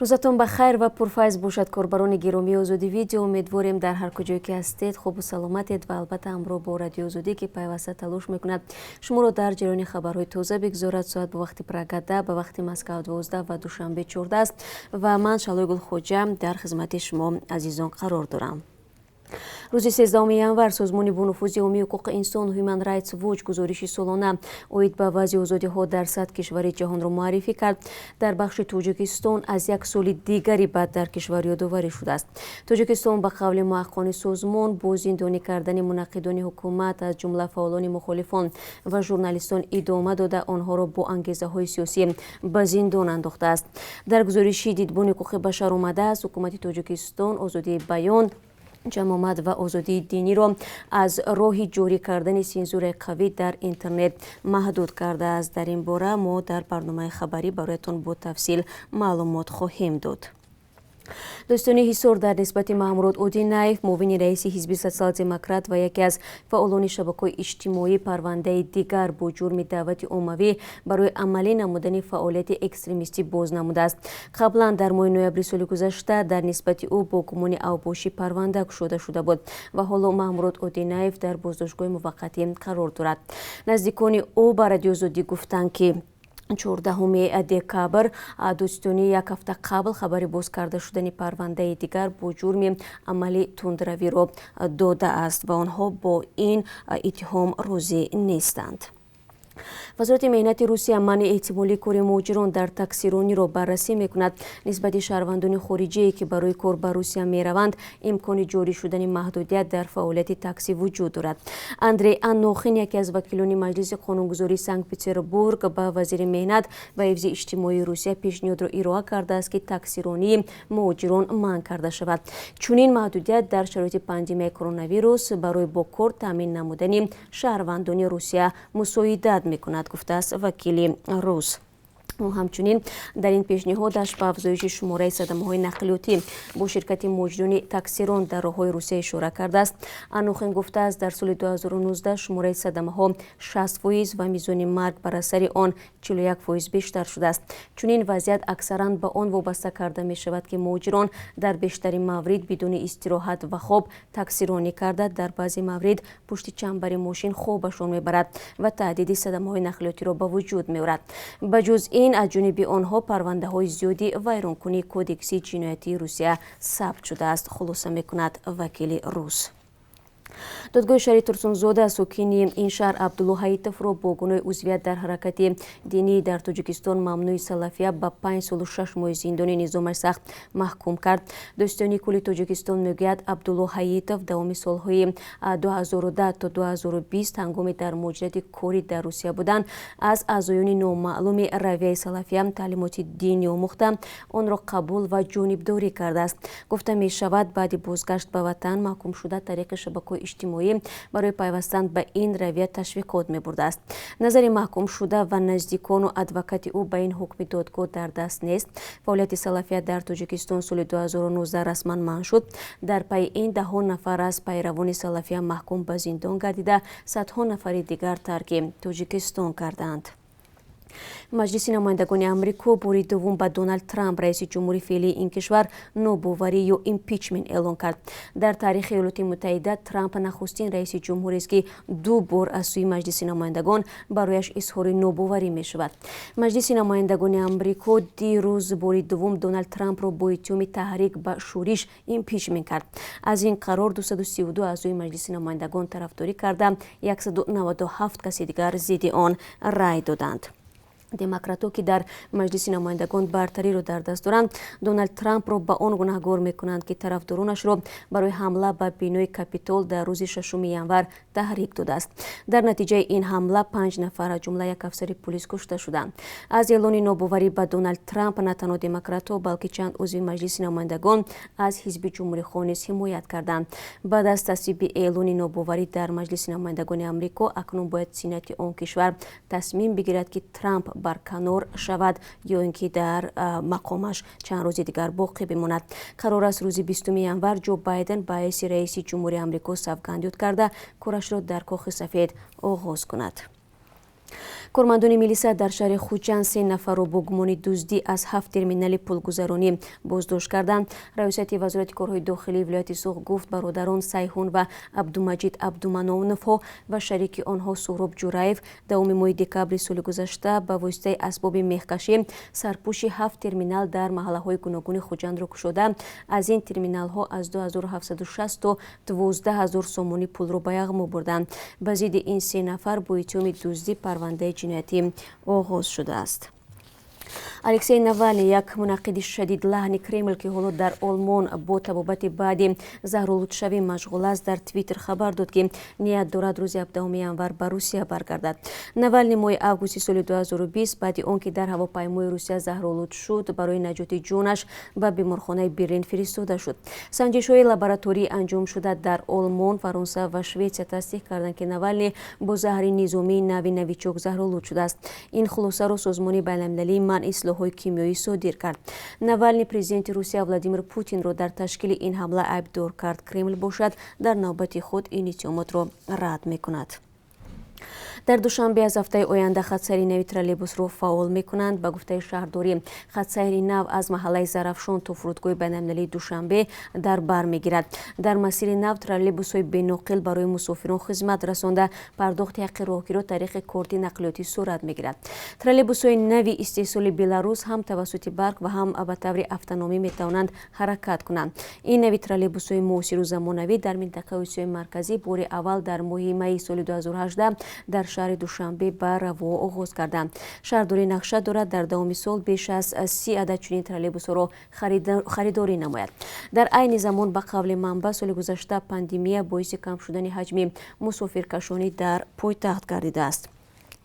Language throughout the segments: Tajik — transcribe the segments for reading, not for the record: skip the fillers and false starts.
Рӯзатон ба хайр ва пурфайз бошад, корбарони гиромии Озодӣ Видео. Умедворем, дар ҳар куҷое ки ҳастед, хубу саломатед ва албатта ҳамроҳ бо Радиои Озодӣ, ки пайваста талош мекунад шуморо дар ҷараёни хабарҳои тоза бигзорад. Соат ба вақти Прага 10, ба вақти Москва 12 ва Душанбе 14 аст ва ман, Шалои Гулхоҷа, дар хизмати шумо азизон қарор дорам. Рӯзи 13 январ созмони бонуфузи ҳомии ҳуқуқи инсон Human Rights Watch гузориши солона оид ба вазъи озодиҳо дар 100 кишвари ҷаҳонро муаррифӣ кард. Дар бахши Тоҷикистон аз як соли дигари бад дар кишвар ёдоварӣ шудааст. Тоҷикистон, ба қавли муҳаққиқони созмон, бо зиндонӣ кардани мунаққидони ҳукумат, аз ҷумла фаъолони мухолифон ва журналистон, идома дода, онҳоро бо ангезаҳои сиёсӣ ба зиндон андохтааст. Дар гузориши Дидбони ҳуқуқи башар омадааст, ҳукумати Тоҷикистон озодии баён, ҷамъомад ва озодии диниро аз роҳи ҷорӣ кардани сензураи қавӣ дар интернет маҳдуд кардааст. Дар ин бора мо дар барномаи хабарӣ бароятон бо тафсил маълумот хоҳем дод. Додситонии Ҳисор дар нисбати Маҳмурод Одинаев, муовини раиси ҳизби Социал-демократ ва яке аз фаъолони шабакаҳои иҷтимоӣ, парвандаи дигар бо ҷурми даъвати оммавӣ барои амалӣ намудани фаъолияти экстремистӣ боз намудааст. Қаблан дар моҳи ноябри соли гузашта дар нисбати ӯ бо гумони авбошӣ парванда кушода шуда буд ва ҳоло Маҳмурод Одинаев дар боздоштгоҳи муваққатӣ қарор дорад. Наздикони ӯ ба Радиоозодӣ гуфтанд, ки 14 декабр додситонӣ як ҳафта қабл хабари боз карда шудани парвандаи дигар бо ҷурми амали тундравиро додааст ва онҳо бо ин иттиҳом розӣ нестанд. Вазорати меҳнати Русия манъи эҳтимолии кори муҳоҷирон дар таксирониро баррасӣ мекунад. Нисбати шаҳрвандони хориҷие, ки барои кор ба Русия мераванд, имкони ҷорӣ шудани маҳдудият дар фаъолияти таксӣ вуҷуд дорад. Андрей Анохин, яке аз вакилони Маҷлиси қонунгузории Санкт Петербург, ба вазири меҳнат ва ҳифзи иҷтимоии Русия пешниҳодро ироа кардааст, ки таксиронии муҳоҷирон манъ карда шавад. Чунин маҳдудият дар шароити пандемияи коронавирус барои бо кор таъмин намудани шаҳрвандони Русия мусоидат мекунад, гуфтааст вакили рус. Ӯ ҳамчунин дар ин пешниҳодаш ба афзоиши шумораи садамаҳои нақлиётӣ бо ширкати муҳоҷирони таксирон дар роҳҳои Русия ишора кардааст. Анохин гуфтааст, дар соли 2019 шумораи садамаҳо 60% ва мизони марг бар асари он 41% бештар шудааст. Чунин вазъият аксаран ба он вобаста карда мешавад, ки муҳоҷирон дар бештари маврид бидуни истироҳат ва хоб таксиронӣ карда, дар баъзе маврид пушти чамбари мошин хобашон мебарад ва таҳдиди садамаҳои нақлиётиро ба вуҷуд меорад. Ба ҷуз ин, аз ҷониби онҳо парвандаҳои зиёди вайронкунии Кодекси ҷиноятии Русия сабт шудааст, хулоса мекунад вакили рус. Додгоҳи шаҳри Турсунзода сокини ин шаҳр Абдулло Ҳаитовро бо гуноҳи узвият дар ҳаракати динии дар Тоҷикистон мамнӯи Салафия ба 5 солу 6 моҳи зиндони низомаш сахт маҳкум кард. Додситонии кулли Тоҷикистон мегӯяд, Абдулло Ҳаитов давоми солҳои 2010 то 2020, ҳангоми дар муҳоҷирати корӣ дар Русия будан, аз аъзоёни номаълуми равияи Салафия таълимоти динӣ омӯхта, онро қабул ва ҷонибдорӣ кардааст. Гуфта мешавад, баъди бозгашт ба ватан маҳкумшуда тариқи шабакаҳои иҷтимоӣ барои пайвастан ба ин равия ташвиқот мебурдааст. Назари маҳкумшуда ва наздикону адвокати ӯ ба ин ҳукми додгоҳ дар даст нест. Фаъолияти Салафия дар Тоҷикистон соли 2019 расман манъ шуд. Дар пайи ин даҳҳо нафар аз пайравони Салафия маҳкум ба зиндон гардида, садҳо нафари дигар тарки Тоҷикистон карданд. Маҷлиси намояндагони Амрико бори дуввум ба Доналд Трамп, раиси ҷумҳури феълии ин кишвар, нобоварӣ ё импичмент эълон кард. Дар таърихи Иёлоти Муттаҳида Трамп нахустин раиси ҷумҳурест, ки ду бор аз сӯи Маҷлиси намояндагон барояш изҳори нобоварӣ мешавад. Маҷлиси намояндагони Амрико дирӯз бори дуввум Доналд Трампро бо иттиҳоми таҳрик ба шӯриш импичмент кард. Аз ин қарор 232 аъзои Маҷлиси намояндагон тарафдорӣ карда, 197 каси дигар зидди он рай доданд. Демократҳо, ки дар Маҷлиси намояндагон бартариро дар даст доранд, Доналд Трампро ба он гунаҳгор мекунанд, ки тарафдоронашро барои ҳамла ба бинои Капитол дар рӯзи 6 январ таҳрик додааст. Дар натиҷаи ин ҳамла панҷ нафар, аз ҷумла як афсари пулис, кушта шуданд. Аз эълони нобоварӣ ба Доналд Трамп на танҳо демократҳо, балки чанд узви Маҷлиси намояндагон аз ҳизби ҷумҳурихоҳ низ ҳимоят карданд. Баъд аз тасвиби эълони нобоварӣ дар Маҷлиси намояндагони Амрико акнун бояд Сенати он кишвар тасмим бигирад, ки Трамп барканор шавад ё ин ки дар мақомаш чанд рӯзи дигар боқӣ бимонад. Қарор аст, рӯзи 20 январ Ҷо Байден ба ҳайси раиси ҷумҳури Амрико савганд ёд карда, корашро дар Кохи Сафед оғоз кунад. Кормандони милиса дар шаҳри Хуҷанд се нафарро бо гумони дуздӣ аз ҳафт терминали пулгузаронӣ боздошт карданд. Раёсати Вазорати корҳои дохилии вилояти Суғд гуфт, бародарон Сайҳун ва Абдумаҷид Абдуманоновҳо ва шарики онҳо Суҳроб Ҷураев давоми моҳи декабри соли гузашта ба воситаи асбоби мехкашӣ сарпӯши ҳафт терминал дар маҳаллаҳои гуногуни Хуҷандро кушода, аз ин терминалҳо аз 2760 то 12 000 сомонӣ пулро ба яғмо бурданд. Ба зидди ин се нафар бо иттиҳоми дуздӣ парвандаи ҷиноятӣ оғоз шудааст. Алексей Навални, як мунаққиди шадидлаҳни Кремл, ки ҳоло дар Олмон бо табобати баъди заҳролудшавӣ машғул аст, дар Твиттер хабар дод, ки ният дорад рӯзи 17 январ ба Русия баргардад. Навални моҳи августи соли 2020, баъди он ки дар ҳавопаймои Русия заҳролуд шуд, барои наҷоти ҷонаш ба беморхонаи Берлин фиристода шуд. Санҷишҳои лаборатории анҷомшуда дар Олмон, Фаронса ва Шветсия тасдиқ карданд, ки Навални бо заҳри низомии нави Новичок заҳролуд шудааст. Ин хулосаро Созмони байналмилалии манъи силоҳҳои кимиёӣ содир кард. Навални президенти Русия Владимир Путинро дар ташкили ин ҳамла айбдор кард. Кремл бошад, дар навбати худ ин иттиҳомотро рад мекунад. Дар Душанбе аз ҳафтаи оянда хатсайри нави троллейбусро фаъол мекунанд. Ба гуфтаи шаҳрдорӣ, хатсайри нав аз маҳаллаи Зарафшон то фурудгоҳи байналмилалии Душанбе дар бар мегирад. Дар масири нав троллейбусҳои беноқил барои мусофирон хизмат расонда, пардохти ҳаққи роҳгиро тариқи корти нақлиётӣ сурат мегирад. Троллейбусҳои нави истеҳсоли Беларус ҳам тавассути барқ ва ҳам ба таври автономӣ метавонанд ҳаракат кунанд. Ин нави троллейбусҳои муосиру замонавӣ дар минтақаи Осиёи Марказӣ бори аввал дар моҳи майи соли 2018 дар шаҳри Душанбе ба раво оғоз карданд. Шаҳрдорӣ нақша дорад дар давоми сол беш аз 30 адад чунин троллейбусҳоро харидорӣ намояд. Дар айни замон, ба қавли манбаъ, соли гузашта пандемия боиси кам шудани ҳаҷми мусофиркашонӣ дар пойтахт гардидааст.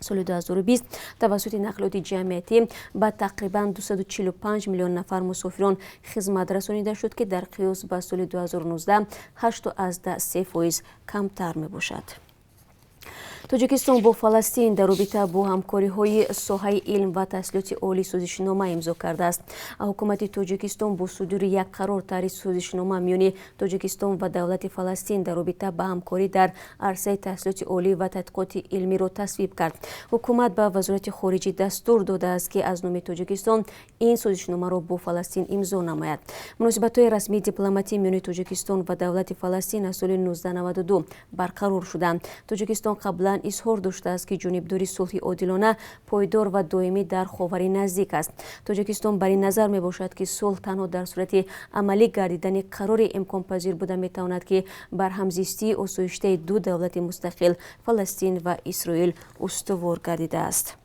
Соли 2020 тавассути нақлиёти ҷамъиятӣ ба тақрибан 245 миллион нафар мусофирон хизмат расонида шуд, ки дар қиёс ба соли 2019 8,3% камтар мебошад. Тоҷикистон бо Фаластин дар робита бо ҳамкориҳои соҳаи илм ва таҳсилоти олӣ созишнома имзо кардааст. Ҳукумати Тоҷикистон бо судури як қарор таҳрири созишнома миёни Тоҷикистон ва давлати Фаластин дар робита ба ҳамкорӣ дар арсаи таҳсилоти олӣ ва тадқиқоти илмиро тасвиб кард. Ҳукумат ба Вазорати хориҷӣ дастур додааст, ки аз номи Тоҷикистон ин созишномаро бо Фаластин имзо намояд. Муносибатҳои расмии дипломатӣ миёни Тоҷикистон ва давлати Фаластин аз соли 1992 барқарор шуданд. Тоҷикистон қаблан изҳор доштааст, ки ҷонибдори сулҳи одилона, пойдор ва доимӣ дар Ховари Наздик аст. Тоҷикистон бар ин назар мебошад, ки сулҳ танҳо дар сурати амалӣ гардидани қароре имконпазир буда метавонад, ки бар ҳамзистии осоиштаи ду давлати мустақил, Фаластин ва Исроил, устувор гардидааст.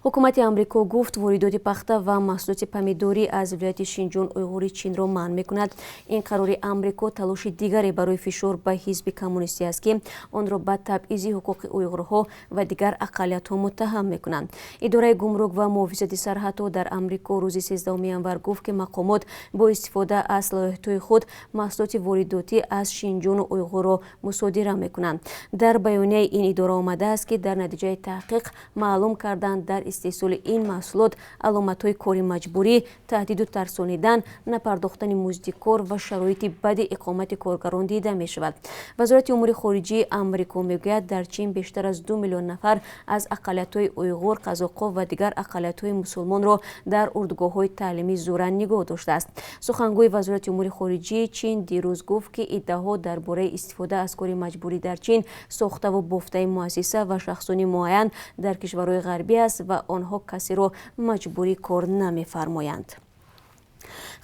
Ҳукумати Амрико гуфт, воридоти пахта ва маҳсулоти помидорӣ аз вилояти Шинҷон Уйғури Чинро манъ мекунад. Ин қарори Амрико талоши дигаре барои фишор ба ҳизби коммунистӣ аст, ки онро ба табъизи ҳуқуқи уйғурҳо ва дигар ақаллиятҳо муттаҳам мекунанд. Идораи гумрук ва муҳофизати сарҳадҳо дар Амрико рӯзи 13 январ гуфт, ки мақомот бо истифода аз салоҳиятҳои худ маҳсулоти воридотӣ аз Шинҷону Уйғурро мусодира мекунанд. Дар баёнияи ин идора омадааст, ки дар натиҷаи таҳқиқ маълум карданд, дар истеҳсоли ин маҳсулот аломатҳои кори маҷбурӣ, таҳдиду тарсонидан, напардохтани музди кор ва шароити бади иқомати коргарон дида мешавад. Вазорати умури хориҷии Амрико мегӯяд, дар Чин бештар аз 2 миллион нафар аз ақаллиятҳои уйғур, қазоқҳо ва дигар ақаллиятҳои мусулмонро дар урдугоҳҳои таълимӣ зӯран нигоҳ доштааст. Сухангӯи Вазорати умури хориҷии Чин дирӯз гуфт, ки иддаоҳо дар бораи истифода аз кори маҷбурӣ дар Чин сохтаву бофтаи муассиса ва шахсони муайян дар кишварҳои ғарбӣ аст ва онҳо касеро маҷбурӣ кор намефармоянд.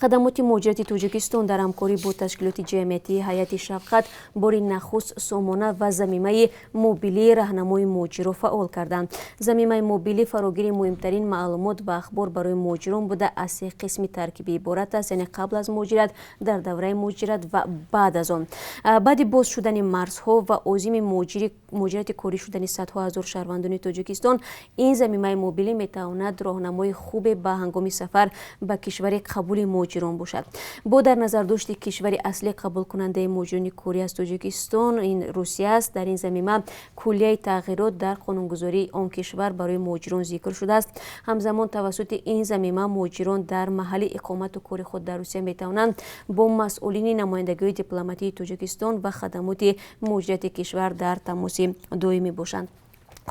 Хадамоти муҳоҷирати Тоҷикистон дар ҳамкорӣ бо ташкилоти ҷамъиятии Ҳайати шафқат бори нахуст сомона ва замимаи мобилии раҳнамои муҳоҷирро фаъол карданд. Замимаи мобилӣ фарогири муҳимтарин маълумот ва ахбор барои муҳоҷирон буда, аз се қисми таркибӣ иборат аст, яъне қабл аз муҳоҷират, дар давраи муҳоҷират ва баъд аз он. Баъди боз шудани марзҳо ва озими муҳоҷирати корӣ шудани садҳо ҳазор шаҳрвандони Тоҷикистон, ин замимаи мобилӣ метавонад роҳнамои хубе ба ҳангоми сафар ба кишвари қабули муҳоҷирон бошад. Бо дар назардошти кишвари аслӣ қабулкунандаи муҳоҷирони корӣ аз Тоҷикистон ин Русия аст, дар ин замима куллияи тағйирот дар қонунгузории он кишвар барои муҳоҷирон зикр шудааст. Ҳамзамон, тавассути ин замима муҳоҷирон дар маҳалли иқомату кори худ дар Русия метавонанд бо масъулини намояндагиҳои дипломатии Тоҷикистон ва хадамоти муҳоҷирати кишвар дар тамоси доимӣ бошанд.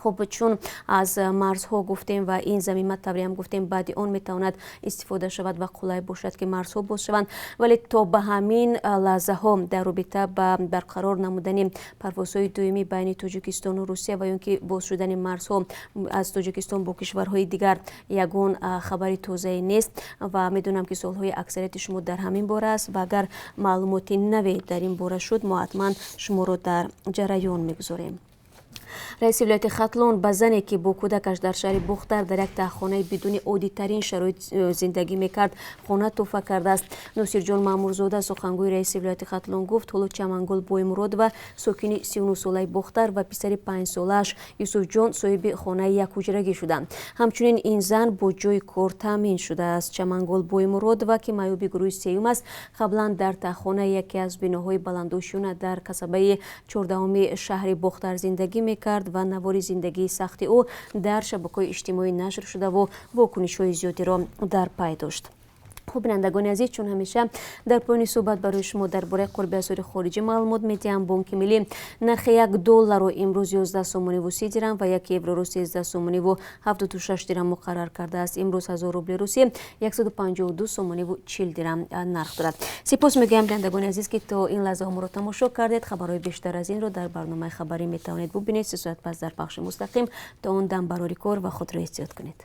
Хуб, чун аз марзҳо гуфтем ва ин замима тавре ҳам гуфтем, баъди он метавонад истифода шавад ва қулай бошад, ки марзҳо боз шаванд, вале то ба ҳамин лаҳзаҳо дар робита ба барқарор намудани парвозҳои доимӣ байни Тоҷикистону Русия ва ё ки боз шудани марзҳо аз Тоҷикистон бо кишварҳои дигар ягон хабари тозае нест. Ва медонам, ки суолҳои аксарияти шумо дар ҳамин бора аст ва агар маълумоти наве дар ин бора шуд, мо ҳатман шуморо дар ҷараён мегузорем. Раиси вилояти Хатлон ба зане, ки бо кӯдакаш дар шаҳри Бохтар дар як таҳхонаи бидуни оддитарин шароит зиндагӣ мекард, хона тӯҳфа кардааст. Носирҷон Маъмурзода, сухангӯи раиси вилояти Хатлон, гуфт, ҳоло Чамангул Боймуродова, сокини 39-солаи Бохтар, ва писари 5-солааш Юсуфҷон соҳиби хонаи якҳуҷрагӣ шуданд. Ҳамчунин ин зан бо ҷойи кор таъмин шудааст. Чамангул Боймуродова, ки маъюби гурӯҳи сеюм аст, қаблан дар таҳхонаи яке аз биноҳои баландошёна дар касабаи 14-уми шаҳри Бохтар зиндагӣ мекард ва навори зиндагии сахти ӯ дар шабакаҳои иҷтимоӣ нашр шудаву вокунишҳои зиёдеро дар пай дошт. Хуб, бинандагони азиз, чун ҳамеша дар поёни суҳбат барои шумо дар бораи қурби асъори хориҷӣ маълумот медиҳам. Бонки Миллӣ нархи 1 долларро имрӯз 11 сомониву 30 дирам ва 1 евроро 13 сомониву 76 дирам муқаррар кардааст. Имрӯз 1000 рубли русӣ 152 сомониву 40 дирам нарх дорад. Сипос мегӯям, бинандагони азиз, ки то ин лаҳзаҳо моро тамошо кардед. Хабарҳои бештар аз инро дар барномаи хабарӣ метавонед бубинед 3 соат пас дар пахши мустақим. То он дам барори кор ва худро эҳтиёт кунед.